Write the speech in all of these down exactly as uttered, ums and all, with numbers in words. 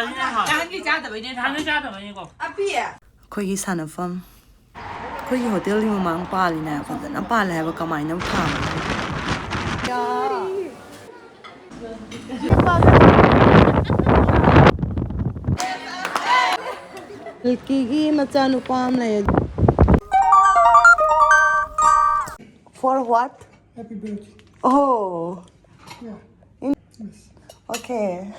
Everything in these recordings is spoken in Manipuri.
ꯅꯍꯥꯟꯒꯤ ꯆꯥꯗꯕꯩꯅꯦ, ꯅꯍꯥꯟꯒꯤ ꯆꯥꯗꯕꯩꯅꯦꯀꯣ꯫ ꯑꯩꯈꯣꯏꯒꯤ ꯁꯥꯟꯅꯐꯝ, ꯑꯩꯈꯣꯏꯒꯤ ꯍꯣꯇꯦꯜꯒꯤ ꯃꯃꯥꯡ ꯄꯥꯜꯂꯤꯅꯦ, ꯐꯖꯅ ꯄꯥꯜꯂꯦ ꯍꯥꯏꯕ, ꯀꯃꯥꯏꯅ ꯊꯥꯕꯅꯣ? ꯃꯤꯜꯀꯤꯒꯤ ꯃꯆꯥꯅꯨꯄꯥ ꯑꯃ ꯂꯩ꯫ For what? Happy birthday. Oh. Yeah. Okay.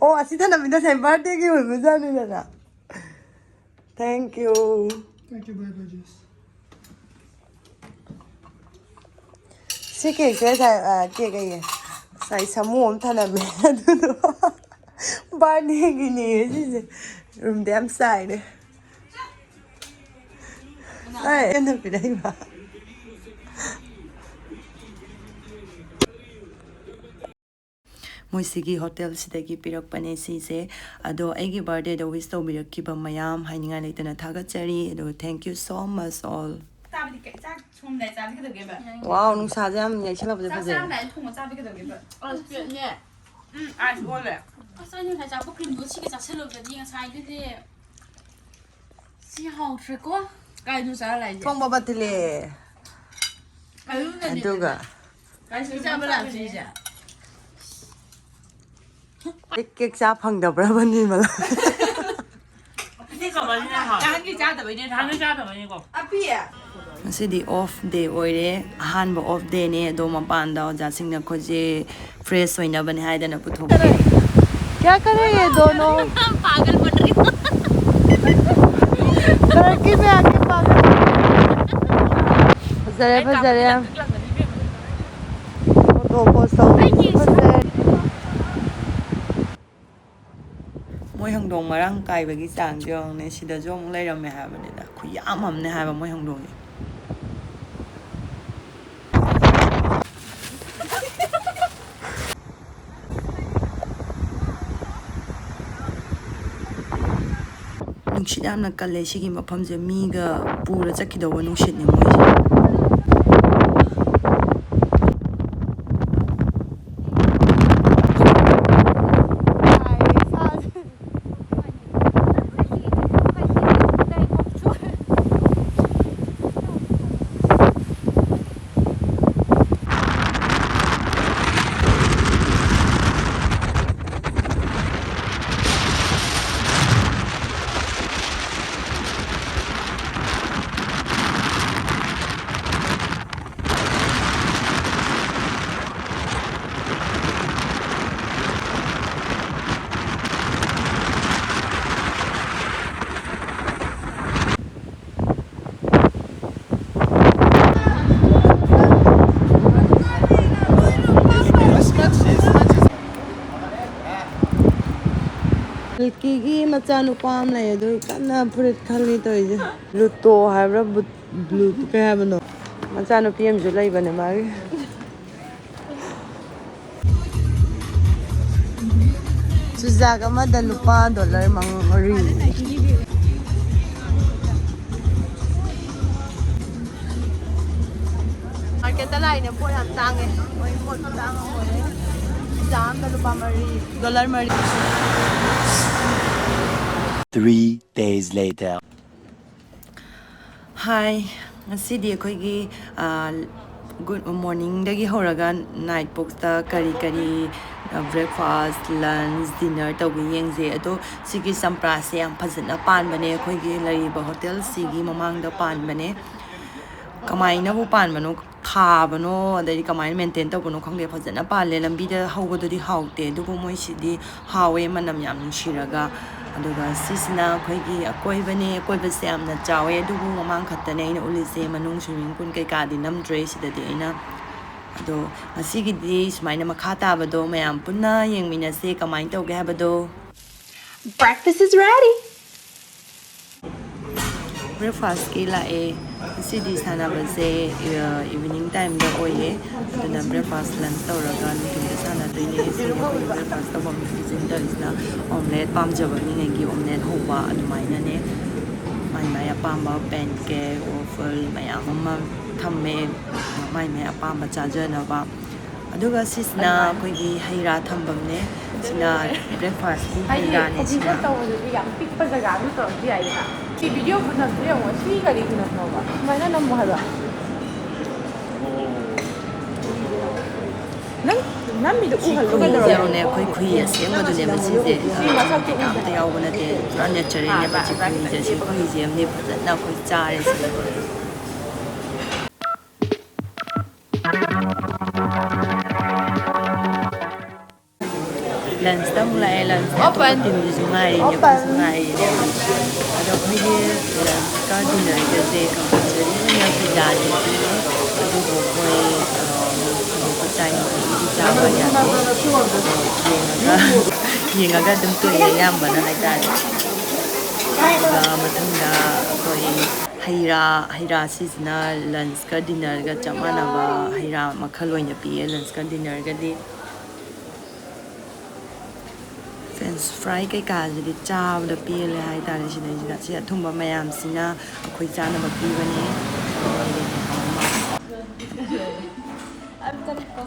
Oh, ꯑꯁꯤꯗ ꯅꯃꯤꯗ ꯁꯦ birthdayꯒꯤ ꯑꯣꯏꯕꯖꯥꯠꯅꯤꯗꯅ꯫ Thank you. Thank you, bye bye, Jess. ꯁꯤ ꯀꯦꯛꯁꯦ ꯉꯁꯥꯏ, ꯑ, ꯀꯦꯛ ꯑꯌꯦ, ꯉꯁꯥꯏ ꯁꯥꯃꯨ ꯑꯃ ꯊꯅꯝꯃꯦ꯫ ꯑꯗꯨꯗꯣ birthdayꯒꯤꯅꯦ ꯁꯤꯁꯦ꯫ ꯔꯨꯝꯗ ꯌꯥꯝ ꯆꯥꯏꯔꯦ꯫ ꯑꯩ ꯑꯩꯅ ꯄꯤꯔꯛꯏꯕ꯫ ꯃꯣꯏꯁꯤꯒꯤ ꯍꯣꯇꯦꯜꯁꯤꯗꯒꯤ ꯄꯤꯔꯛꯄꯅꯦ ꯁꯤꯁꯦ꯫ ꯑꯗꯣ ꯑꯩꯒꯤ birthdayꯗ wish ꯇꯧꯕꯤꯔꯛꯈꯤꯕ ꯃꯌꯥꯝ ꯍꯥꯏꯅꯤꯡꯉꯥꯏ ꯂꯩꯇꯅ ꯊꯥꯒꯠꯆꯔꯤ꯫ ꯑꯗꯣ thank you so much all꯫ ꯆꯥꯕꯗꯤ ꯀꯩ-, ꯆꯥꯛ ꯁꯣꯝꯗ ꯆꯥꯕꯗꯤ ꯀꯩꯗꯧꯒꯦꯕ? Wow, ꯅꯨꯡꯁꯥꯁꯦ ꯌꯥꯝ ꯌꯩꯁꯜꯂꯛꯄꯁꯦ ꯆꯥꯛ ꯐꯖꯩ꯫ ꯆꯥꯔꯝꯗꯥꯏꯗ ꯊꯣꯡꯉ ꯆꯥꯕꯗꯤ ꯀꯩꯗꯧꯒꯦꯕ? ꯑꯁ, ꯄꯦꯠꯅꯦ꯫ ꯎꯝ, ice ꯑꯣꯜꯂꯦ꯫ ꯑꯁ, ꯑꯩꯅ ꯉꯁꯥꯏ ꯆꯥꯕ creamꯗꯣ ꯁꯤꯒ ꯆꯥꯁꯜꯂꯨꯕꯗꯤ ꯉꯁꯥꯏꯗꯨꯗꯤ꯫ ꯁꯤ ꯍꯥꯎꯇ꯭ꯔꯦꯀꯣ꯫ ꯀꯥꯏꯗꯅꯣ ꯆꯥꯔ ꯂꯥꯛꯏꯁꯦ? ꯊꯣꯡꯕ ꯕꯇꯤꯜꯂꯦ꯫ ꯀꯩꯅꯣꯅꯅꯦ ꯑꯗꯨꯒ ꯀꯥꯏꯁꯤ ꯆꯥꯕ ꯂꯥꯛꯇ꯭ꯔꯤꯁꯦ? ꯀꯦꯛ, ꯀꯦꯛ ꯆꯥ ꯐꯪꯗꯕ꯭ꯔꯕ ꯅꯤꯔꯃꯂꯥ? ꯅꯍꯥꯟꯒꯤ ꯆꯥꯗꯕꯩꯅꯦ, ꯅꯍꯥꯟꯒꯤ ꯆꯥꯗꯕꯩꯅꯦꯀꯣ꯫ ꯉꯁꯤꯗꯤ off day ꯑꯣꯏꯔꯦ, ꯑꯍꯥꯟꯕ off dayꯅꯦ꯫ ꯑꯗꯣ ꯃꯄꯥꯟꯗ ꯑꯣꯖꯥꯁꯤꯡꯅ ꯑꯩꯈꯣꯏꯁꯦ fresh ꯑꯣꯏꯅꯕꯅꯦ ꯍꯥꯏꯗꯅ ꯄꯨꯊꯣꯛꯈꯤ꯫ क्या कर रहे हैं ये दोनों? पागल बन रही हूँ। लड़की में आके पागल। ꯐꯖꯔꯦ, ꯐꯖꯔꯦ꯫ Photo post ꯇꯧꯕꯁꯨ ꯐꯖꯩ꯫ ꯃꯣꯏ ꯍꯪꯗꯣꯡ ꯃꯔꯥꯡ ꯀꯥꯏꯕꯒꯤ ꯆꯥꯡꯁꯦ ꯌꯦꯡꯉꯨꯅꯦ꯫ ꯁꯤꯗꯁꯨ ꯑꯃꯨꯛ ꯂꯩꯔꯝꯃꯦ ꯍꯥꯏꯕꯅꯤꯗ꯫ ꯈꯨꯌꯥꯝ ꯑꯃꯅꯦ ꯍꯥꯏꯕ ꯃꯣꯏ ꯍꯪꯗꯣꯡꯁꯦ꯫ ꯅꯨꯡꯁꯤꯠ ꯌꯥꯝꯅ ꯀꯜꯂꯦ ꯁꯤꯒꯤ ꯃꯐꯝꯁꯦ, ꯃꯤꯒ ꯄꯨꯔ ꯆꯠꯈꯤꯗꯧꯕ ꯅꯨꯡꯁꯤꯠꯅꯦ ꯃꯣꯏꯁꯦ꯫ ꯃꯤꯜꯀꯤꯒꯤ ꯃꯆꯥꯅꯨꯄꯥ ꯑꯃ ꯂꯩ, ꯑꯗꯨ ꯀꯟꯅ ꯐꯨꯔꯤꯠ ꯈꯜꯂꯤ ꯇꯧꯔꯤꯁꯦ꯫ ꯕ꯭ꯂꯨꯇꯣ ꯍꯥꯏꯕ꯭ꯔꯥ, ꯕꯨꯠ-, ꯕ꯭ꯂꯨ ꯀꯩ ꯍꯥꯏꯕꯅꯣ? ꯃꯆꯥꯅꯨꯄꯤ ꯑꯃꯁꯨ ꯂꯩꯕꯅꯦ ꯃꯥꯒꯤ꯫ ꯆꯨꯖꯥꯛ ꯑꯃꯗ ꯂꯨꯄꯥ ꯗꯣꯂꯔ ꯃꯔꯤ꯫ ꯃꯥꯔꯀꯦꯠꯇ ꯂꯥꯛꯏꯅꯦ, ꯄꯣꯠ ꯌꯥꯝ ꯇꯥꯡꯉꯦ꯫ ꯃꯣꯏ ꯄꯣꯠ ꯈꯨꯇꯥꯡ ꯑꯃ ꯑꯣꯏꯔꯦ꯫ ꯆꯨꯖꯥꯛ ꯑꯃꯗ ꯂꯨꯄꯥ ꯃꯔꯤ, ꯗꯣꯂꯔ ꯃꯔꯤ꯫ Three days later. ꯍꯥꯏ, ꯉꯁꯤꯗꯤ ꯑꯩꯈꯣꯏꯒꯤ, ꯑ, ꯒꯨꯗ ꯃꯣꯔꯅꯤꯡꯗꯒꯤ ꯍꯧꯔꯒ ꯅꯥꯏꯠ ꯄꯣꯛꯁꯇ ꯀꯔꯤ ꯀꯔꯤ, ꯑ, ꯕ꯭ꯔꯦꯛꯐꯥꯁ, ꯂꯟꯁ, ꯗꯤꯟꯅꯔ ꯇꯧꯒꯦ ꯌꯦꯡꯁꯦ꯫ ꯑꯗꯣ ꯁꯤꯒꯤ ꯆꯝꯄ꯭ꯔꯥꯁꯦ ꯌꯥꯝ ꯐꯖꯅ ꯄꯥꯟꯕꯅꯦ, ꯑꯩꯈꯣꯏꯒꯤ ꯂꯩꯔꯤꯕ ꯍꯣꯇꯦꯜꯁꯤꯒꯤ ꯃꯃꯥꯡꯗ ꯄꯥꯟꯕꯅꯦ꯫ ꯀꯃꯥꯏꯅꯕꯨ ꯄꯥꯟꯕꯅꯣ, ꯊꯥꯕꯅꯣ, ꯑꯗꯩꯗꯤ ꯀꯃꯥꯏꯅ ꯃꯦꯟꯇꯦꯟ ꯇꯧꯕꯅꯣ ꯈꯪꯗꯦ, ꯐꯖꯅ ꯄꯥꯜꯂꯦ꯫ ꯂꯝꯕꯤꯗ ꯍꯧꯕꯗꯨꯗꯤ ꯍꯥꯎꯇꯦ, ꯑꯗꯨꯕꯨ ꯃꯣꯏꯁꯤꯗꯤ ꯍꯥꯎꯋꯦ, ꯃꯅꯝ ꯌꯥꯝ ꯅꯨꯡꯁꯤꯔꯒ꯫ ꯑꯗꯨꯒ ꯁꯤꯁꯤꯅ ꯑꯩꯈꯣꯏꯒꯤ ꯑꯀꯣꯏꯕꯅꯦ꯫ ꯑꯀꯣꯏꯕꯁꯦ ꯌꯥꯝꯅ ꯆꯥꯎꯋꯦ, ꯑꯗꯨꯕꯨ ꯃꯃꯥꯡ ꯈꯛꯇꯅꯦ ꯑꯩꯅ ꯎꯠꯂꯤꯁꯦ, ꯃꯅꯨꯡ ꯁ꯭ꯋꯤꯃꯤꯡ ꯄꯨꯜ ꯀꯩꯀꯥꯗꯤ ꯅꯝꯗ꯭ꯔꯦ ꯁꯤꯗꯗꯤ ꯑꯩꯅ꯫ ꯑꯗꯣ ꯉꯁꯤꯒꯤꯗꯤ ꯁꯨꯃꯥꯏꯅ ꯃꯈꯥ ꯇꯥꯕꯗꯣ ꯃꯌꯥꯝ ꯄꯨꯟꯅ ꯌꯦꯡꯃꯤꯟꯅꯁꯦ, ꯀꯃꯥꯏꯅ ꯇꯧꯒꯦ ꯍꯥꯏꯕꯗꯣ꯫ Breakfast is ready. ꯕ꯭ꯔꯦꯛꯐꯥꯁꯀꯤ ꯂꯥꯛꯑꯦ꯫ ꯉꯁꯤꯗꯤ ꯁꯥꯟꯅꯕꯁꯦ, ꯑ, ꯏꯚꯤꯅꯤꯡ ꯇꯥꯏꯝꯗ ꯑꯣꯏꯌꯦ꯫ ꯑꯗꯨꯅ ꯕ꯭ꯔꯦꯛꯐꯥꯁ ꯂꯟꯁ ꯇꯧꯔꯒ ꯅꯨꯡꯊꯤꯜꯗ ꯁꯥꯟꯅꯗꯣꯏꯅꯦ꯫ ꯁꯤꯗ ꯑꯩꯈꯣꯏꯒꯤ ꯕ꯭ꯔꯦꯛꯐꯥꯁ ꯇꯧꯐꯝ ꯁꯤꯖꯤꯟꯅ ꯇꯧꯔꯤꯁꯤꯅ ꯑꯣꯝꯂꯦꯠ ꯄꯥꯝꯖꯕ ꯃꯤꯉꯩꯒꯤ ꯑꯣꯝꯂꯦꯠ ꯍꯧꯕ ꯑꯗꯨꯃꯥꯏꯅꯅꯦ꯫ ꯃꯥꯏ ꯃꯥꯏ ꯑꯄꯥꯝꯕ ꯄꯦꯟꯀꯦꯛ, ꯋꯥꯐꯜ ꯃꯌꯥꯝ ꯑꯃ ꯊꯝꯃꯦ, ꯃꯥꯏ ꯃꯥꯏ ꯑꯄꯥꯝꯕ ꯆꯥꯖꯅꯕ꯫ ꯑꯗꯨꯒ ꯁꯤꯁꯤꯅ ꯑꯩꯈꯣꯏꯒꯤ ꯍꯩ ꯔꯥ ꯊꯝꯐꯝꯅꯦ꯫ ꯁꯤꯅ ꯕ꯭ꯔꯦꯛꯐꯥꯁꯀꯤ ꯍꯩ ꯍꯥꯏꯗꯤ ꯔꯥꯅꯦ ꯍꯧꯖꯤꯛ ꯁꯤꯅ꯫ ꯇꯧꯕꯗꯗꯤ ꯌꯥꯝ ꯄꯤꯛꯄ ꯖꯒꯥ ꯑꯗꯨ ꯇꯧꯔꯁꯨ ꯌꯥꯏꯗꯅ꯫ ꯁꯤ ꯚꯤꯗꯤꯑꯣ ꯈꯨꯅꯝꯁꯦ ꯌꯦꯡꯉꯣ, ꯁꯤ ꯀꯔꯤ ꯈꯨꯅꯝꯅꯣꯕ? ꯁꯨꯃꯥꯏꯅ ꯅꯝꯃꯣ ꯍꯥꯏꯕ꯫ ꯅꯪ ꯅꯝꯃꯤꯗꯣ ꯁꯤ ꯎꯍꯜꯂꯣ ꯈꯨꯍꯤꯁꯦ ꯀꯩꯗꯧꯔꯒꯦ? ꯌꯦꯡꯉꯨꯅꯦ, ꯑꯩꯈꯣꯏ ꯈꯨꯍꯤ ꯑꯁꯦꯡꯕꯗꯨꯅꯦꯕ ꯁꯤꯁꯦ꯫ ꯁꯤ ꯃꯁꯛꯇꯤ ꯀꯩꯀꯥ ꯑꯝꯇ ꯎꯗꯅ꯫ ꯌꯥꯎꯕ ꯅꯠꯇꯦ, ꯄꯨꯔꯥ ꯅꯦꯆꯔꯦꯜꯅꯦꯕ ꯁꯤ ꯈꯨꯍꯤꯁꯦ꯫ ꯁꯤ ꯈꯨꯍꯤꯁꯦ ꯑꯃꯗꯤ ꯐꯖꯅ ꯑꯩꯈꯣꯏ ꯆꯥꯔꯦ ꯁꯤꯗ꯫ ꯂꯟꯁꯇ ꯑꯃꯨꯛ ꯂꯥꯛꯑꯦ꯫ ꯂꯟꯁꯇ ꯑꯇꯣꯞꯄ ꯇꯤꯝꯗꯨꯁꯨ ꯉꯥꯏꯔꯤꯅꯦ, ꯑꯩꯈꯣꯏꯁꯨ ꯉꯥꯏꯔꯤꯅꯦ꯫ ꯑꯗꯣ ꯑꯩꯈꯣꯏꯒꯤ ꯂꯟꯁꯀ ꯗꯤꯅꯔꯒꯁꯦ ꯀꯝꯄꯜꯁꯔꯤ ꯑꯣꯏꯅ ꯄꯤꯖꯥꯅꯤ꯫ ꯑꯗꯨꯕꯨ ꯑꯩꯈꯣꯏ, ꯑ, ꯅꯣꯡ ꯐꯥꯗꯣꯛꯀ ꯆꯥꯏ, ꯅꯨꯡꯇꯤꯒꯤꯗꯤ ꯆꯥꯕ ꯌꯥꯗꯦ꯫ ꯑꯗꯣ ꯌꯦꯡꯉꯒ ꯌꯦꯡꯉꯒ ꯑꯗꯨꯝ ꯇꯣꯛꯑꯦ ꯑꯌꯥꯝꯕꯅ ꯍꯥꯏꯇꯥꯔꯦ꯫ ꯑꯗꯨꯒ ꯃꯊꯪꯗ ꯑꯩꯈꯣꯏ ꯍꯩ ꯔꯥ, ꯍꯩ ꯔꯥ ꯁꯤꯁꯤꯅ ꯂꯟꯁꯀ ꯗꯤꯟꯅꯔꯒ ꯆꯞ ꯃꯥꯟꯅꯕ ꯍꯩ ꯔꯥ ꯃꯈꯜ ꯑꯣꯏꯅ ꯄꯤꯌꯦ ꯂꯟꯁꯀ ꯗꯤꯟꯅꯔꯒꯗꯤ꯫ ꯐ꯭ꯔꯦꯟꯁ ꯐ꯭ꯔꯥꯏ ꯀꯩꯀꯥꯁꯤꯗꯤ ꯆꯥꯕꯗ ꯄꯦꯜꯂꯦ ꯍꯥꯏꯇꯥꯔꯦ꯫ ꯁꯤꯗꯩꯁꯤꯗ ꯁꯤ ꯑꯊꯨꯝꯕ ꯃꯌꯥꯝꯁꯤꯅ ꯑꯩꯈꯣꯏ ꯆꯥꯅꯕ ꯄꯤꯕꯅꯦ꯫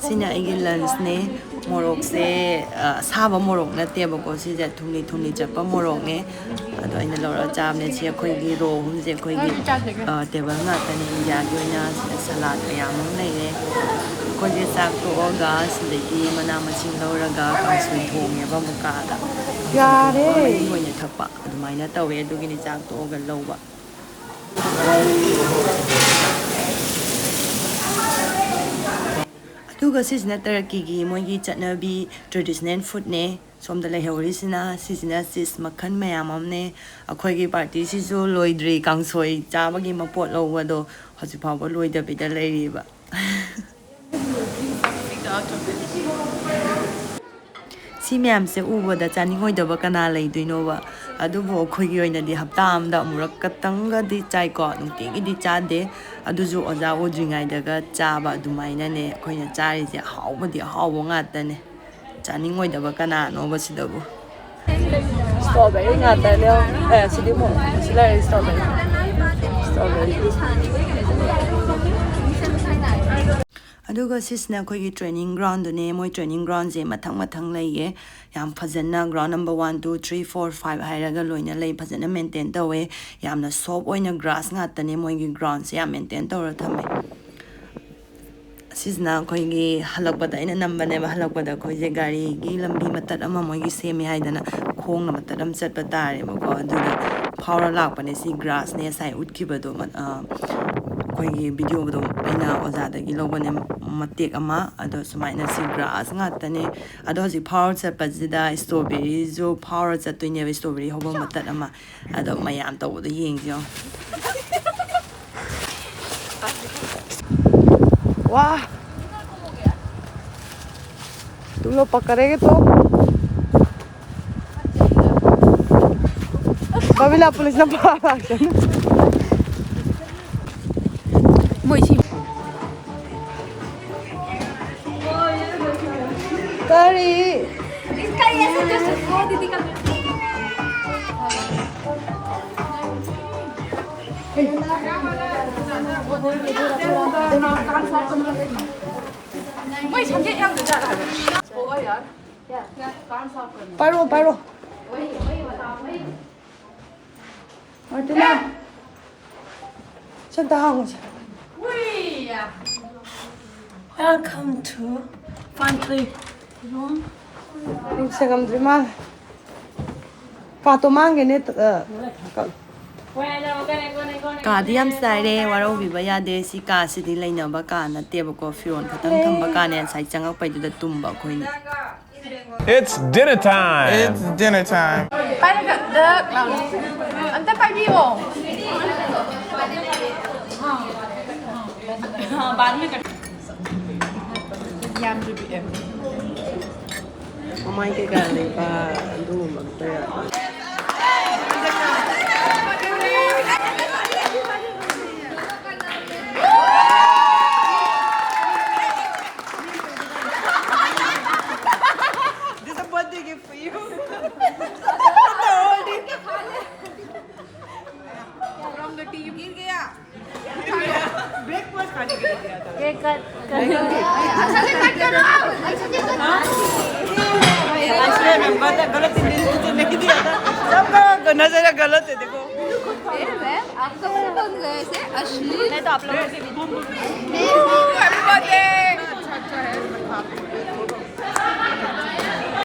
ꯁꯤꯅ ꯑꯩꯒꯤ ꯂꯟꯁꯅꯦ꯫ ꯃꯣꯔꯣꯛꯁꯦ, ꯑ, ꯑꯁꯥꯕ ꯃꯣꯔꯣꯛ ꯅꯠꯇꯦꯕꯀꯣ, ꯁꯤꯁꯦ ꯊꯨꯝꯂꯤ ꯊꯨꯝꯂꯤ ꯆꯠꯄ ꯃꯣꯔꯣꯛꯅꯦ꯫ ꯑꯗꯣ ꯑꯩꯅ ꯂꯧꯔꯒ ꯆꯥꯕꯅꯦ꯫ ꯁꯤ ꯑꯩꯈꯣꯏꯒꯤ ꯔꯣ ꯑꯍꯨꯝꯁꯦ ꯑꯩꯈꯣꯏꯒꯤ, ꯑ, ꯇꯦꯕꯜ ꯉꯥꯛꯇꯅꯦ ꯏꯟꯗꯤꯌꯥꯒꯤ ꯑꯣꯏꯅ꯫ ꯁꯤꯗ ꯁꯂꯥꯗ ꯀꯌꯥ ꯑꯃ ꯂꯩꯔꯦ꯫ ꯑꯩꯈꯣꯏꯁꯦ ꯆꯥꯛ ꯇꯣꯛꯑꯒ ꯁꯤꯗꯒꯤ ꯃꯅꯥ ꯃꯁꯤꯡ ꯂꯧꯔꯒ ꯀꯥꯡꯁꯣꯏ ꯊꯣꯡꯉꯦꯕ ꯑꯃꯨꯛꯀ ꯑꯥꯗ꯫ ꯌꯥꯔꯦ꯫ ꯃꯍꯤ ꯑꯣꯏꯅ ꯊꯛꯄ ꯑꯗꯨꯃꯥꯏꯅ ꯇꯧꯋꯦ꯫ ꯑꯗꯨꯒꯤꯅꯤ ꯆꯥꯛ ꯇꯣꯛꯑꯒ ꯂꯧꯕ꯫ ꯑꯗꯨꯒ ꯁꯤꯁꯤꯅ ꯇꯔꯀꯤꯒꯤ ꯃꯣꯏꯒꯤ ꯆꯠꯅꯕꯤ traditional foodꯅꯦ꯫ ꯁꯣꯝꯗ ꯂꯩꯍꯧꯔꯤꯁꯤꯅ, ꯁꯤꯁꯤꯅ ꯆꯤꯁ ꯃꯈꯜ ꯃꯌꯥꯝ ꯑꯃꯅꯦ꯫ ꯑꯩꯈꯣꯏꯒꯤ ꯄꯥꯔꯇꯤꯁꯤꯁꯨ ꯂꯣꯏꯗ꯭ꯔꯤ, ꯀꯥꯡꯁꯣꯏ ꯆꯥꯕꯒꯤ ꯃꯄꯣꯠ ꯂꯧꯕꯗꯣ ꯍꯧꯖꯤꯛ ꯐꯥꯎꯕ ꯂꯣꯏꯗꯕꯤꯗ ꯂꯩꯔꯤꯕ꯫ ꯁꯤ ꯃꯌꯥꯝꯁꯦ ꯎꯕꯗ ꯆꯥꯅꯤꯡꯉꯣꯏꯗꯕ ꯀꯅꯥ ꯂꯩꯗꯣꯏꯅꯣꯕ? ꯑꯗꯨꯕꯨ ꯑꯩꯈꯣꯏꯒꯤ ꯑꯣꯏꯅꯗꯤ ꯍꯞꯇꯥ ꯑꯃꯗ ꯑꯃꯨꯔꯛ ꯈꯛꯇꯪꯒꯗꯤ ꯆꯥꯏꯀꯣ, ꯅꯨꯡꯇꯤꯒꯤꯗꯤ ꯆꯥꯗꯦ꯫ ꯑꯗꯨꯁꯨ ꯑꯣꯖꯥ ꯎꯗ꯭ꯔꯤꯉꯩꯗꯒ ꯆꯥꯕ ꯑꯗꯨꯃꯥꯏꯅꯅꯦ ꯑꯩꯈꯣꯏꯅ ꯆꯥꯔꯤꯁꯦ꯫ ꯑꯍꯥꯎꯕꯗꯤ ꯑꯍꯥꯎꯕ ꯉꯥꯛꯇꯅꯦ꯫ ꯆꯥꯅꯤꯡꯉꯣꯏꯗꯕ ꯀꯅꯥꯅꯣꯕ ꯁꯤꯗꯕꯨ? Strawberry ꯉꯥꯛꯇꯅꯦ꯫ ꯑꯦ, ꯁꯤꯗꯤ ꯑꯃꯨꯛ ꯁꯤ ꯂꯩꯔꯦ, strawberry꯫ Strawberry꯫ ꯑꯗꯨꯒ ꯁꯤꯁꯤꯅ ꯑꯩꯈꯣꯏꯒꯤ training groundꯗꯨꯅꯦ꯫ ꯃꯣꯏ training groundꯁꯦ ꯃꯊꯪ ꯃꯊꯪ ꯂꯩꯌꯦ꯫ ꯌꯥꯝ ꯐꯖꯅ ground number one, two, three, four, five ꯍꯥꯏꯔꯒ ꯂꯣꯏꯅ ꯂꯩ꯫ ꯐꯖꯅ maintain ꯇꯧꯋꯦ꯫ ꯌꯥꯝꯅ soft ꯑꯣꯏꯅ grass ꯉꯥꯛꯇꯅꯦ꯫ ꯃꯣꯏꯒꯤ groundꯁꯦ ꯌꯥꯝ maintain ꯇꯧꯔ ꯊꯝꯃꯦ꯫ ꯑꯁꯤꯁꯤꯅ ꯑꯩꯈꯣꯏꯒꯤ ꯍꯜꯂꯛꯄꯗ ꯑꯩꯅ ꯅꯝꯕꯅꯦꯕ꯫ ꯍꯜꯂꯛꯄꯗ ꯑꯩꯈꯣꯏꯁꯦ ꯒꯥꯔꯤꯒꯤ ꯂꯝꯕꯤ ꯃꯇꯠ ꯑꯃ ꯃꯣꯏꯒꯤ ꯁꯦꯝꯃꯦ ꯍꯥꯏꯗꯅ ꯈꯣꯡꯅ ꯃꯇꯠ ꯑꯃ ꯆꯠꯄ ꯇꯥꯔꯦꯕꯀꯣ꯫ ꯑꯗꯨꯗ ꯐꯥꯎꯔ ꯂꯥꯛꯄꯅꯦ꯫ ꯁꯤ grassꯅꯦ ꯉꯁꯥꯏ ꯎꯠꯈꯤꯕꯗꯣ, ꯃ-, ꯑ, ꯑꯩꯈꯣꯏꯒꯤ videoꯗꯣ ꯑꯩꯅ ꯑꯣꯖꯥꯗꯒꯤ ꯂꯧꯕꯅꯦ꯫ ꯃꯇꯦꯛ ꯑꯃ꯫ ꯑꯗꯣ ꯁꯨꯃꯥꯏꯅ ꯁꯤ grass ꯉꯥꯛꯇꯅꯦ꯫ ꯑꯗꯣ ꯍꯧꯖꯤꯛ ꯐꯥꯎꯔ ꯆꯠꯄꯁꯤꯗ strawberryꯁꯨ ꯐꯥꯎꯔ ꯆꯠꯇꯣꯏꯅꯦꯕ, strawberry ꯍꯧꯕ ꯃꯇꯠ ꯑꯃ꯫ ꯑꯗꯣ ꯃꯌꯥꯝ ꯇꯧꯕꯗꯣ ꯌꯦꯡꯁꯤ ꯌꯦꯡꯉꯣ꯫ वाह, तुम लोग पकड़ेगे तो। ꯑꯕꯤꯅꯥ ꯄꯨꯂꯤꯁꯅ ꯐꯥꯔꯛꯇꯅ꯫ ꯃꯣꯏꯁꯤ꯫ ꯀꯔꯤ? ꯃꯣꯏ ꯁꯝꯖꯦꯠ ꯌꯥꯝꯗꯖꯥꯠꯂ ꯍꯥꯏꯕ? ꯄꯥꯏꯔꯣ, ꯄꯥꯏꯔꯣ꯫ ꯃꯥꯔꯇꯤꯅꯥ, ꯁꯤ ꯑꯝꯇ ꯍꯥꯡꯉꯨꯁꯦ꯫ Welcome to Fun Play Room꯫ ꯁꯦꯡꯉꯝꯗ꯭ꯔꯤ ꯃꯥꯜꯂꯦ꯫ ꯀꯥꯠꯇꯣ ꯃꯥꯡꯒꯦꯅꯦ꯫ ꯑ, ꯀ- ꯀꯥꯗꯤ ꯌꯥꯝ ꯆꯥꯏꯔꯦ, ꯋꯥꯔꯧꯕꯤꯕ ꯌꯥꯗꯦ꯫ ꯁꯤ ꯀꯥꯁꯤꯗꯤ ꯂꯩꯅꯕ ꯀꯥ ꯅꯠꯇꯦꯕꯀꯣ, ꯐꯤꯔꯣꯜ ꯈꯛꯇꯪ ꯊꯝꯕ ꯀꯥꯅꯦ꯫ ꯉꯁꯥꯏ ꯆꯪꯉꯛꯄꯩꯗꯨꯗ ꯇꯨꯝꯕ ꯑꯩꯈꯣꯏꯅꯤ꯫ It's dinner time. It's dinner time. ꯄꯥꯏꯔꯒ ꯗꯛ ꯂꯥꯎꯅ꯫ ꯑꯝꯇ ꯄꯥꯏꯕꯤꯌꯣ꯫ ꯌꯥꯝꯗ꯭ꯔꯤꯕꯤ ꯑꯦ꯫ ꯃꯃꯥꯏ ꯀꯩꯀꯥ ꯂꯩꯕ ꯑꯗꯨꯒꯨꯝꯕ ꯑꯝꯇ ꯌꯥꯗꯦ꯫ This is a birthday gift for you. From the team. गिर गया। Breakfast खाने के लिए दिया था। ये कट, कट। अच्छा से कट करो। अच्छा से कट करो। असली में गलत, गलत चीज़ नहीं दिया था। सबका नज़रिया गलत है, देखो। ए, मैं आपका मुंह बंद गए से अश्लील। नहीं तो आप लोगों के बीच। Happy birthday।